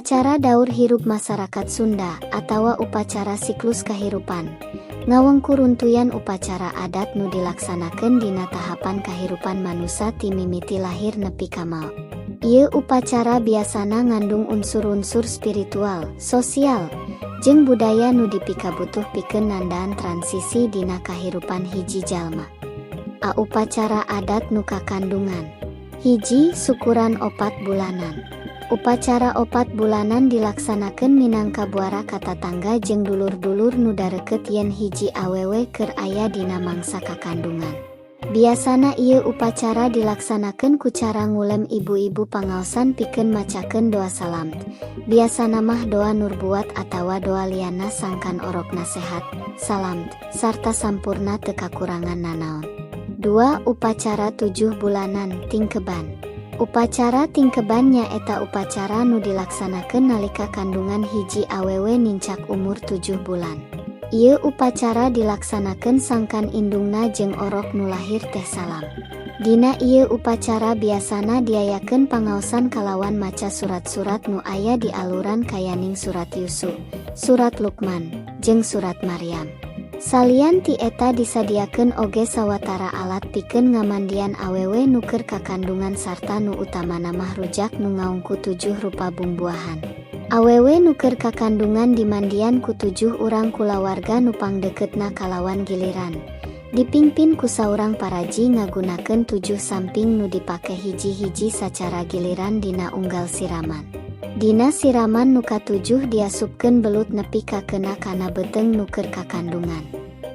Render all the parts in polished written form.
Upacara daur hirup masarakat Sunda atawa upacara siklus kahirupan ngawengku runtuyan upacara adat nu dilaksanakeun dina tahapan kahirupan manusa ti mimiti lahir nepi ka maot. Ieu upacara biasana ngandung unsur-unsur spiritual, sosial, jeung budaya nu dipikabutuh pikeun nandaan transisi dina kahirupan hiji jalma. A Upacara adat nu kakandungan. 1. Syukuran opat bulanan. Upacara opat bulanan dilaksanakeun minangka buara ka tatangga jeung dulur-dulur nu dareket yen hiji awewe keur aya dina mangsa kakandungan. Biasana ieu upacara dilaksanakeun ku cara ngulem ibu-ibu pangaosan pikeun macakeun doa salamet. Biasana mah doa nurbuat atawa doa lianna sangkan orokna sehat, salamet, sarta sampurna teu kakurangan nanaon. 2. Upacara 7 bulanan, tingkeban. Upacara tingkeban nyaeta upacara nu dilaksanakeun nalika kandungan hiji awewe nincak umur 7 bulan. Ieu upacara dilaksanakeun sangkan indungna jeung orok nu lahir teh salamet. Dina ieu upacara biasana diayakeun pangaosan kalawan maca surat-surat nu aya di Al-Quran kayaning Surat Yusuf, Surat Luqman, jeung Surat Maryam. Salian ti eta disadiakeun oge sawatara alat pikeun ngamandian awewe nu keur kakandungan sarta nu utamana mah rujak nu ngaungku 7 rupa bumbuahan. Awewe nu keur kakandungan dimandian ku 7 urang kulawarga nu pangdeukeutna kalawan giliran. Dipingpin ku saurang paraji ngagunakeun 7 samping nu dipake hiji-hiji sacara giliran dina unggal siraman. Dina siraman nu katujuh diasupkeun belut nepi ka kena kana beuteung nu keur kakandungan.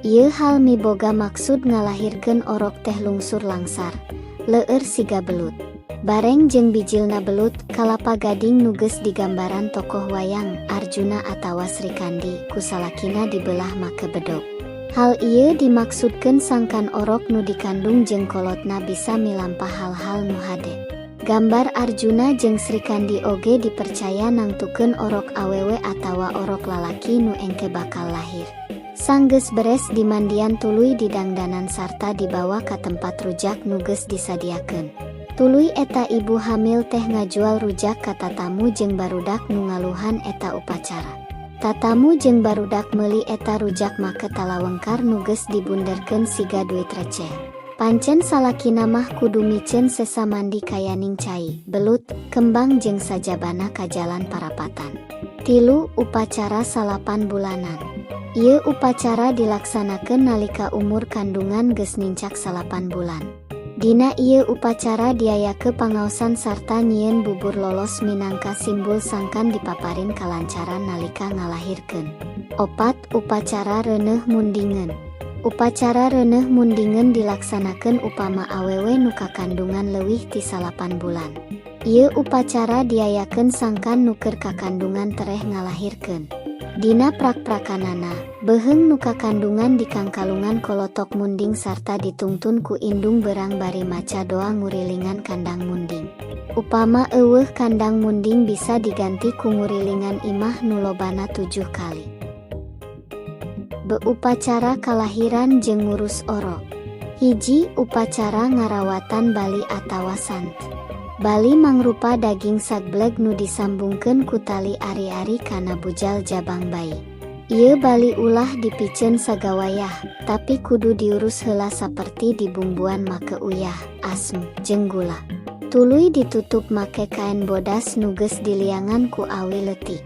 Ieu hal miboga maksud ngalahirkeun orok teh lungsur langsar, leueur siga belut. Bareng jeung bijilna belut, kalapa gading nu geus digambaran tokoh wayang, Arjuna atawa Srikandi, ku salakina dibelah make bedog. Hal ieu dimaksudkeun sangkan orok nu dikandung jeung kolotna bisa milampah hal-hal nu hade. Gambar Arjuna jeung Srikandi oge dipercaya nangtukeun orok awewe atawa orok lalaki nu engke bakal lahir. Sanggeus beres dimandian tuluy didangdanan sarta dibawa ka tempat rujak nu geus disadiakeun. Tuluy eta ibu hamil teh ngajual rujak ka tatamu jeung barudak nu ngaluhan eta upacara. Tatamu jeung barudak meuli eta rujak make talawengkar nu geus dibunderkeun siga duit receh. Pancen salakina mah kudu miceun sesa mandi kayaning cai, belut, kembang jeung sajabana ka jalan parapatan. 3. Upacara 9 bulanan. Ieu upacara dilaksanakeun nalika umur kandungan geus nincak 9 bulan. Dina ieu upacara diayake pangaosan sarta nyieun bubur lolos minangka simbol sangkan dipaparin kalancaran nalika ngalahirkeun. 4. Upacara reuneuh mundingeun. Upacara reuneuh mundingeun dilaksanakeun upama awewe nu kakandungan leuwih ti 9 bulan. Ieu upacara diayakeun sangkan nu keur kakandungan tereh ngalahirkeun. Dina prak-prakanana, beuheung nu kakandungan dikangkalungan kolotok munding sarta ditungtun ku indung berang bari maca doa ngurilingan kandang munding. Upama euweuh kandang munding bisa diganti ku ngurilingan imah nu lobana 7 kali. Beupacara kalahiran jeung ngurus orok. 1. Upacara ngarawatan bali atawa sant. Bali mangrupa daging sagbleg nu disambungkeun ku tali ari-ari kana bujal jabang bayi. Ieu bali ulah dipiceun sagawayah, tapi kudu diurus heula saperti dibumbuan make uyah, asem, jeung gula. Tuluy ditutup make kain bodas nu geus diliangan ku awi leutik.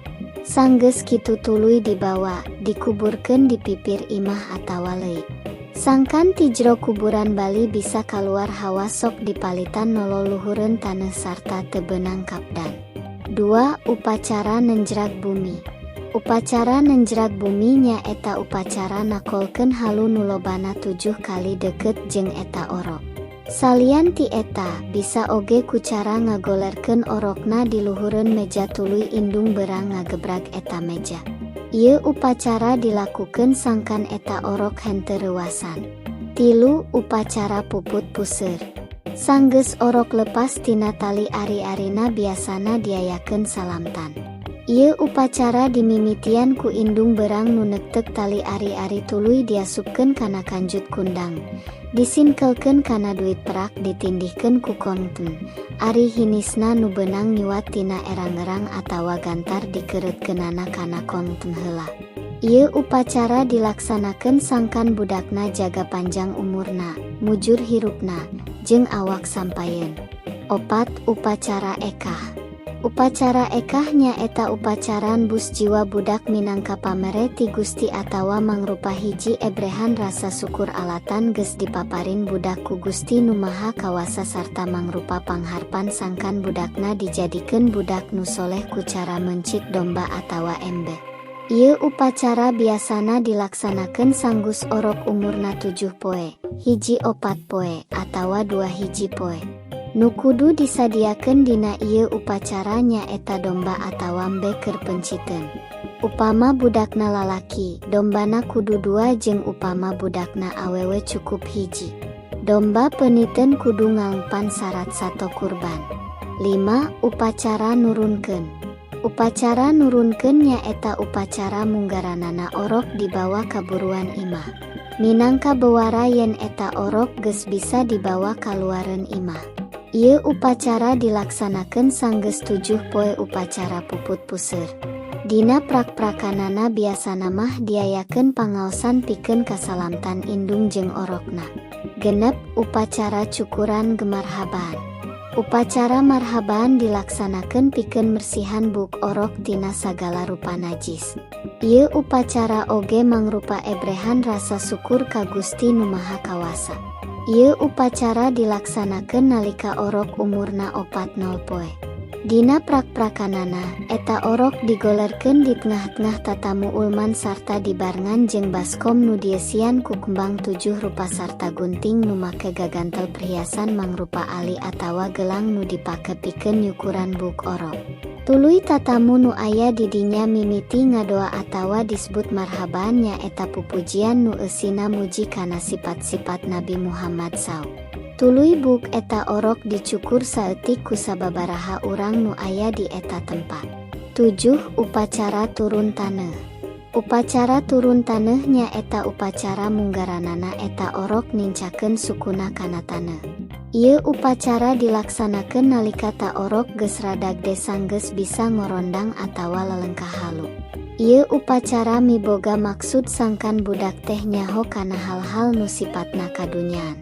Sanggeus kitu tuluy dibawa, dikuburkeun di pipir imah atawa leuit. Sangkan ti jero kuburan bali bisa kaluar hawa sok dipalitan nolol luhureun taneuh sarta teu beunang kapdan. 2. Upacara nenjrag bumi. Upacara nenjrag bumi nyaeta upacara nakolkeun halu nu lobana 7 kali deukeut jeung eta orok. Salian ti eta, bisa oge ku cara ngagolerkeun orokna di luhureun meja tuluy indung berang ngagebrag eta meja. Ieu upacara dilakukeun sangkan eta orok henteu reuasan. 3. Upacara puput puseur. Sanggeus orok lepas tina tali ari-arina biasana diayakeun salamtan. Ieu upacara dimimitian ku indung berang nu nektek tali ari-ari tuluy diasupkeun kana kanjut kundang. Disinkelkeun kana duit perak ditindihkeun ku kongtm, ari hinisna nu beunang ngiwat tina erang-erang atawa gantar dikeureutkeunana kana kongtm heula. Ieu upacara dilaksanakeun sangkan budakna jaga panjang umurna, mujur hirupna, jeung awak sampayeun. 4. Upacara Ekah. Upacara ekah nyaeta upacara nbus jiwa budak minangka pamere ti Gusti atawa mangrupa hiji ebrehan rasa syukur alatan geus dipaparin budak ku Gusti Nu Maha Kawasa sarta mangrupa pangharpan sangkan budakna dijadikeun budak nu soleh ku cara meuncit domba atawa embe. Ieu upacara biasana dilaksanakeun sanggeus orok umurna 7 poe, hiji 4 poe, atawa 2 hiji poe. Nu kudu disadiakeun dina ieu upacara nyaeta domba atawa embe keur penciteun. Upama budakna lalaki, dombana kudu 2 jeung upama budakna awewe cukup hiji. Domba peuniteun kudu ngalengpan syarat sato kurban. 5. Upacara nurunkeun. Upacara nurunkeun nyaeta upacara munggaranana orok dibawa ka buruan imah. Minangka bewara yen eta orok geus bisa dibawa kaluareun imah. Ieu upacara dilaksanakeun sanggeus 7 poe upacara puput puseur. Dina prak-prakanana biasana mah diayakeun pangaosan pikeun kasalamtan indung jeung orokna. 6. Upacara cukuran gemarhabaan. Upacara marhabaan dilaksanakeun pikeun mersihan buuk orok tina sagala rupa najis. Ieu upacara oge mangrupa ebrehan rasa syukur ka Gusti Nu Maha Kawasa. Ieu upacara dilaksanakeun nalika orok umurna 40 poe. Dina prak-prakanana, eta orok digolerkeun di tengah-tengah tatamu ulman sarta dibarengan jeung baskom nu dieusian ku kembang 7 rupa sarta gunting nu make gagantel perhiasan mangrupa ali atawa gelang nu dipake pikeun nyukuran buuk orok. Tuluy tatamu nu aya di dinya mimiti ngadoa atawa disebut marhaban nyaeta pupujian nu eusina muji kana sifat-sifat Nabi Muhammad SAW. Tuluy buuk eta orok dicukur saeutik ku sababaraha urang nu aya di eta tempat. 7. Upacara turun taneuh. Upacara turun taneuh nyaeta upacara munggaranana eta orok nincakeun sukuna kana taneuh. Ieu upacara dilaksanakeun nalika ta orok geus rada gede sanggeus bisa ngorondang atawa lelengkah halu. Ieu upacara miboga maksud sangkan budak teh nyaho kana hal-hal nu sipatna kadunyaan.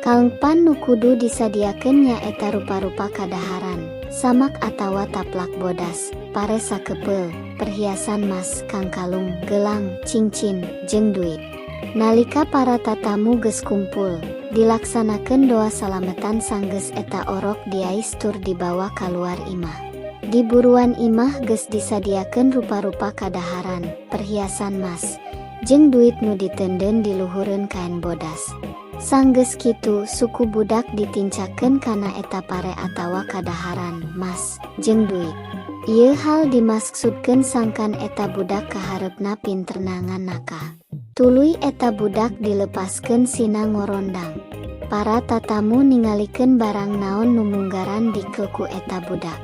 Kalengpan nu kudu disadiakeun nyaeta rupa-rupa kadaharan, samak atawa taplak bodas, pare sakepeul, perhiasan mas, kangkalung, gelang, cincin, jeung duit. Nalika para tatamu geus kumpul, dilaksanakeun doa salametan sanggeus eta orok diais tur dibawa kaluar imah. Di buruan imah geus disadiakeun rupa-rupa kadaharan, perhiasan mas, jeung duit nu diteundeun di luhureun kain bodas. Sanggeus kitu, suku budak ditincakeun kana eta pare atawa kadaharan, mas, jeung duit. Ieu hal dimaksudkeun sangkan eta budak kahareupna pinter nangan nakah. Tuluy eta budak dilepaskeun sina ngorondang. Para tatamu ningalikeun barang naon nu munggaran dikel ku eta budak.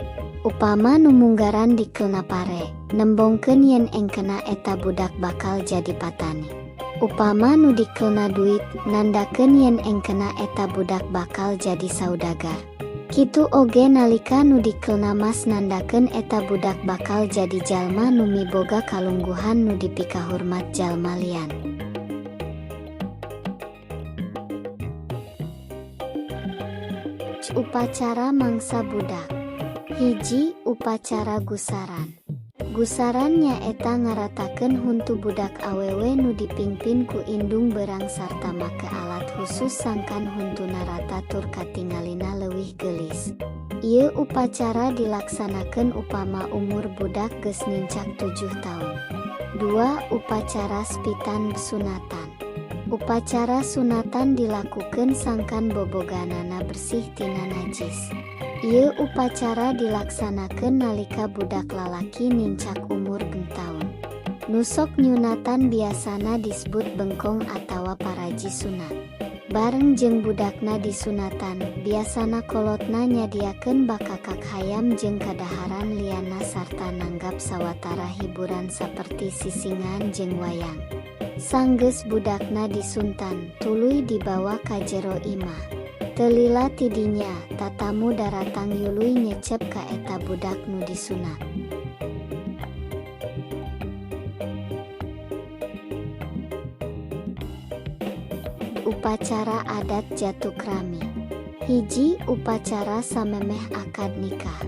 Upama nu munggaran dikelna pare, nembongkeun yen engkena eta budak bakal jadi patani. Upama nu dikelna duit, nandakeun yen engkena eta budak bakal jadi saudagar. Kitu oge nalika nu dikelna mas nandakeun eta budak bakal jadi jalma nu miboga kalungguhan nu dipikahormat jalma lian. Upacara mangsa budak. 1. Upacara gusaran. Gusaran nyaeta ngaratakeun huntu budak awewe nu dipingpin ku indung berang sarta make alat khusus sangkan huntuna rata tur katingalina leuwih geulis. Ieu upacara dilaksanakeun upama umur budak geus nincak 7 taun. 2. Upacara spitan sunatan. Upacara sunatan dilakukeun sangkan boboganana bersih tina najis. Ieu upacara dilaksanakeun nalika budak lalaki nincak umur 6 taun. Nusok nyunatan biasana disebut bengkong atawa paraji sunat. Bareng jeung budakna disunatan, biasana kolotna nyadiakeun bakakak hayam jeung kadaharan liana sarta nanggap sawatara hiburan saperti sisingan jeung wayang. Sanggeus budakna disuntan, tuluy dibawa ka jero imah. Teu lila ti dinya, tatamu daratang yuluy nyecep ka eta budak nu disunat. Upacara adat Jatukrami. Hiji, upacara samemeh akad nikah.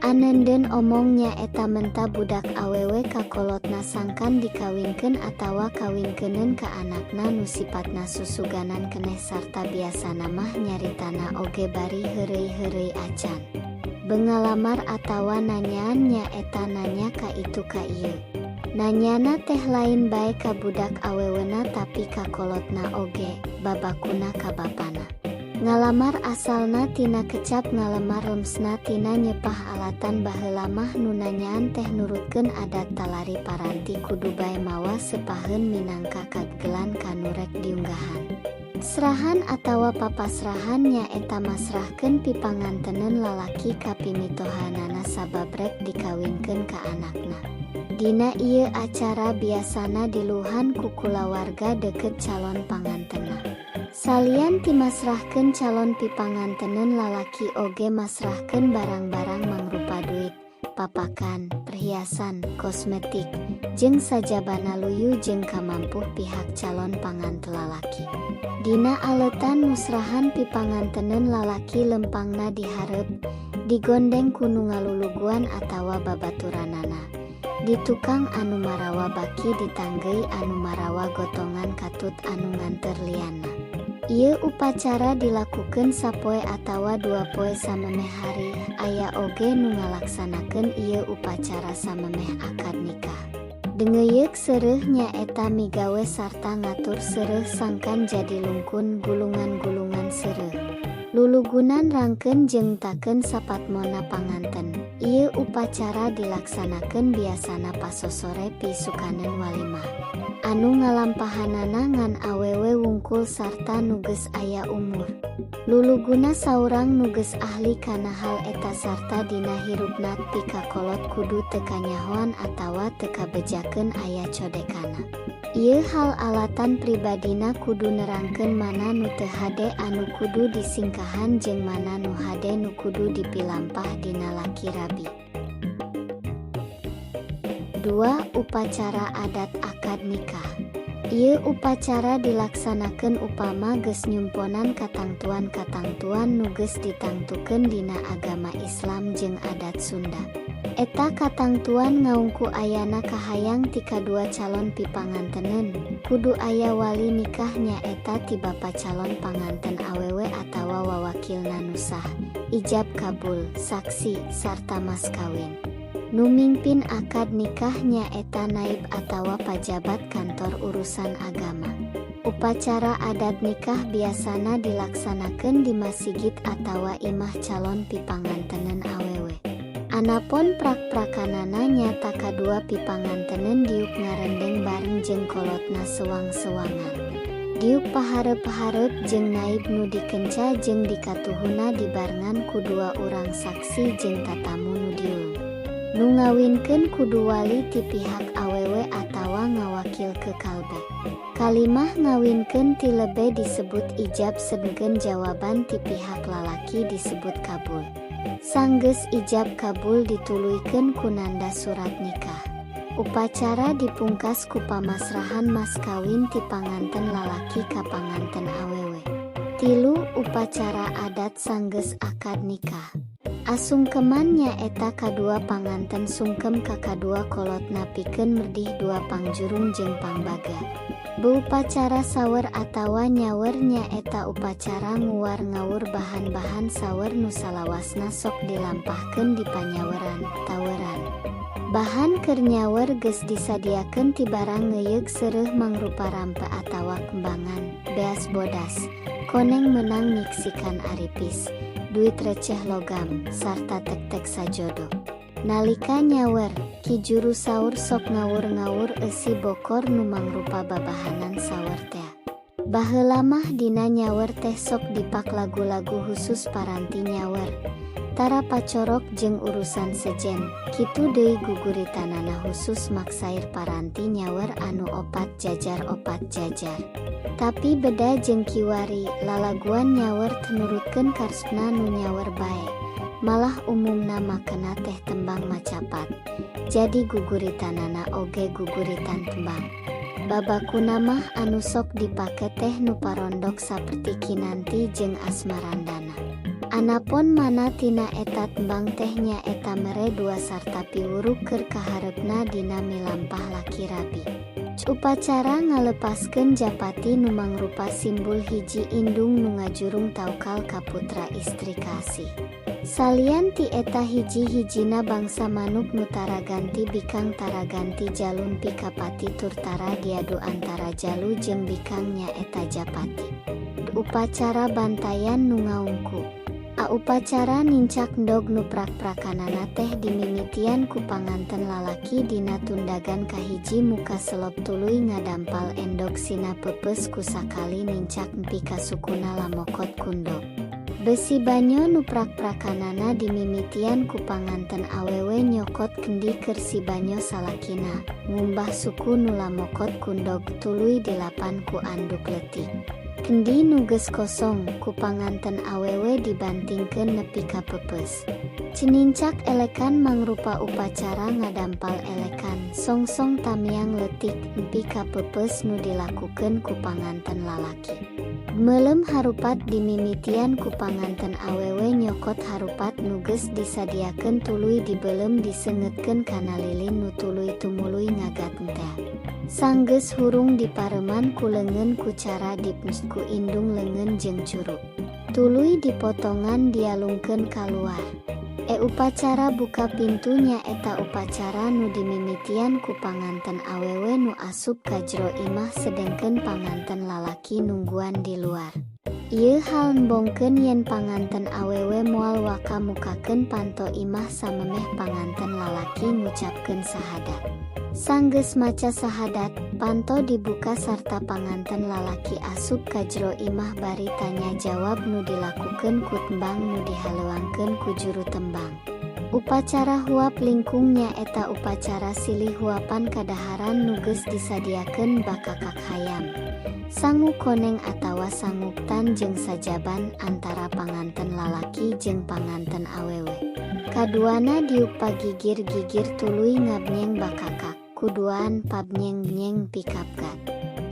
Anenden omong nyaeta menta budak awewe ka kolotna sangkan dikawinkeun atawa kawinkeunun ka anakna nu sipatna susuganan keneh sarta biasana mah nyaritana oge bari heureuy-heureuy acan. Bengalamar atawa nanyaan nyaeta nanya ka itu ka ieu. Nanyana teh lain bae ka budak awewena tapi ka kolotna oge, babakuna ka bapana. Ngalamar asalna tina kecap ngalemar lemsna tina nyepah alatan baheula mah nu nanyaan teh nurutkeun adat talari paranti kudu bae mawa sepaheun minangka kagelan kanu rek diunggahan. Srahan atawa papasrahan nyaeta masrahkeun pipanganteneun lalaki ka pimitohanana sabab rek dikawinkeun ka anakna. Dina ieu acara biasana diluhan ku kulawarga deukeut calon pangantenna. Salian ti masrahkeun calon pipanganteneun lalaki oge masrahkeun barang-barang mangrupa duit, papakan, perhiasan, kosmetik, jeung sajabana luyu jeung kamampuh pihak calon pangante lalaki. Dina aletan musrahan pipanganteneun lalaki lempangna di hareup, digondeng ku nu ngaluluguan atawa babaturanana. Di tukang anu marawa baki ditanggeuy anu marawa gotongan katut anu nganter lianna. Ieu upacara dilakukeun sapoe atawa dua poe samemeh hari, aya oge nu ngalaksanakeun ieu upacara samemeh akad nikah. Dengeyeuk seureuh nyaeta migawe sarta ngatur seureuh sangkan jadi lungkun gulungan-gulungan seureuh. Lulugunan rangkeun jeung takeun sapatmona panganten. Ieu upacara dilaksanakeun biasana pasosore pisukaneun walimah. Anu ngalampahanana ngan awewe wungkul sarta nu geus aya umur. Luluguna saurang nu geus ahli kana hal eta sarta dina hirupna pikakolot kudu teu kanyahoan atawa teu kabejakeun aya codekana. Ieu hal alatan pribadina kudu nerangkeun mana nu teu hade anu kudu disingkahan jeung mana nu hade nu kudu dipilampah dina laki rabi. 2. Upacara adat akad nikah. Ieu upacara dilaksanakeun upama geus nyumponan katangtuan-katangtuan nu geus ditangtukeun dina agama Islam jeung adat Sunda. Eta katangtuan ngaungku ayana kahayang ti kadua calon pipanganteneun, kudu aya wali nikah nyaeta ti bapa calon panganten awewe atawa wawakilna nu sah, ijab kabul, saksi, sarta mas kawin. Nu mingpin akad nikah nyaeta naib atawa pajabat kantor urusan agama. Upacara adat nikah biasana dilaksanakeun di masigit atawa imah calon pipanganteneun awewe. Anapon prak-prakanana nyata kadua pipanganteneun diuk ngarendeng bareng jeung kolotna sewang-sewangan. Diuk pahareup-hareup jeung naib nu dikenca jeung dikatuhuna dibarengan ku dua urang saksi jeung tatamu nu diulung. Nu ngawinkeun kudu wali ti pihak awewe atawa ngawakil ke kalbe. Kalimah ngawinkeun ti lebe disebut ijab sedengkeun jawaban ti pihak lalaki disebut kabul. Sanggeus ijab kabul dituluykeun ku nanda surat nikah. Upacara dipungkas ku pamasrahan mas kawin ti panganten lalaki ka panganten awewe. 3. Upacara adat sanggeus akad nikah. Asungkeman nyaeta kadua panganten sungkem ka kadua kolotna pikeun merdih dua pangjurung jeung pangbaga. Beupacara sawer atawa nyawer nyaeta upacara nguar-ngawur bahan-bahan sawer nu salawasna sok dilampahkeun di panyaweran, taweran. Bahan keur nyawer geus disadiakeun ti barang ngeuyeuk seureuh mangrupa rampe atawa kembangan, beas bodas, koneng meunang nyiksikan aripis, duit receh logam, sarta tek-tek sajodo. Nalika nyawer, ki juru saur sok ngawur-ngawur eusi bokor nu mangrupa babahanan sawer teh. Baheula mah dina nyawer teh sok dipak lagu-lagu khusus paranti nyawer. Tara pacorok jeung urusan sejen, kitu deui guguritanana husus maksair paranti nyawer anu opat jajar opat jajar. Tapi beda jeung kiwari, lalaguan nyawer teu nurutkeun karesepna nu nyawer bae, malah umumna makena teh tembang macapat, jadi guguritanana oge guguritan tembang. Babakuna mah anu sok dipake teh nu parondok saperti Kinanti jeung Asmarandana. Anapon mana tina eta tembang teh nyaeta mere dua sarta piwuruk keur kahareupna dina milampah laki rabi. Upacara ngalepaskeun japati nu mangrupa simbul hiji indung nu ngajurung taukal ka putra istri kasih. Salian ti eta hiji-hijina bangsa manuk nu tara ganti bikang tara ganti jalun pikapati tur tara diadu antara jalu jeung bikang nyaeta japati. Upacara bantayan nu ngaungku. A upacara nincak ndog nu prak-prakanana teh dimimitian ku panganten lalaki dina tundagan kahiji muka selop tuluy ngadampal endog sina peupeus ku sakali nincak nepi ka sukuna lamokot kundog. Besi banyo nu prak-prakanana dimimitian ku panganten awewe nyokot kendi keur si banyo salakina, ngumbah suku nu lamokot kundog tuluy dilapan ku anduk leutik. Kendi nu geus kosong ku panganten awewe dibantingkeun nepi ka peupeus. Cenincak elekan mangrupa upacara ngadampal elekan songsong tamiang leutik nepi ka peupeus nu dilakukeun ku panganten lalaki. Meuleum harupat dimimitian ku panganten awewe nyokot harupat nu geus disadiakeun tuluy dibeuleum diseungeutkeun kana lilin nu tuluy tumuluy ngagat-entel. Sanggeus hurung dipareman ku leungeun ku cara dipnst ku indung leungeun jeung curug. Tuluy dipotongan dialungkeun kaluar. E upacara buka pintu nyaeta upacara nu dimimitian ku panganten awewe nu asup ka jero imah sedengkeun panganten lalaki nungguan di luar. Ieu hal nembongkeun yen panganten awewe moal waka mukakeun panto imah samemeh panganten lalaki ngucapkeun sahadat. Sanggeus maca sahadat, panto dibuka sarta panganten lalaki asup ka jero imah bari tanya jawab nu dilakukeun ku tembang nu dihaleuangkeun ku juru tembang. Upacara huap lingkung nyaeta upacara silih huapan kadaharan nu geus disadiakeun bakakak hayam, sangu koneng atawa sanguktan jeung sajaban antara panganten lalaki jeung panganten awewe. Kaduana diuk pagigir-gigir tuluy ngabnyeng bakakak, kuduaan pabnyeng-nyeng pikapgat.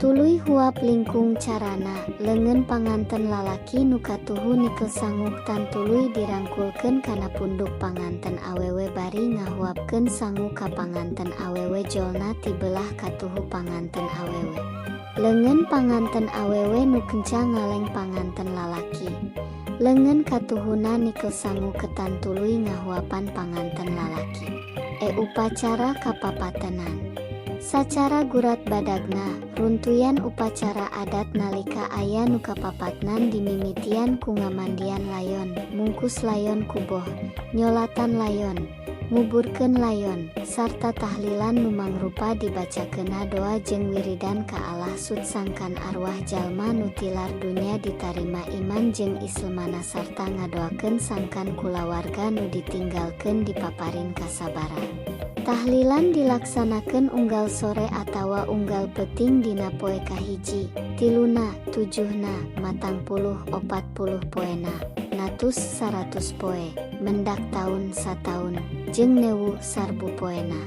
Tuluy huap lingkung carana, leungeun panganten lalaki nu katuhu nikel sanguktan tuluy dirangkulkeun kana punduk panganten awewe bari ngahuapkeun sangu ka panganten awewe jolna ti belah katuhu panganten awewe. Leungeun panganten awewe nu kenca ngaleng panganten lalaki. Leungeun katuhuna nikel sangu ketan tuluy ngahuapan panganten lalaki. E upacara kapapatenan. Sacara gurat badagna, runtuyan upacara adat nalika aya nu kapapatnan dimimitian ku ngamandian layon, mungkus layon kuboh, nyolatan layon, nguburkeun layon, sarta tahlilan nu mangrupa dibacakeunna doa jeung wiridan ka Allah sut sangkan arwah jalma nu tilar dunya ditarima iman jeung islemana sarta ngadoakeun sangkan kulawarga nu ditinggalkeun dipaparin kasabaran. Tahlilan dilaksanakeun unggal sore atawa unggal peuting dina poe kahiji, tiluna, tujuhna, 40, 40 poena, natus 100 poe, mendak taun sataun, jeung newu sarbu poena.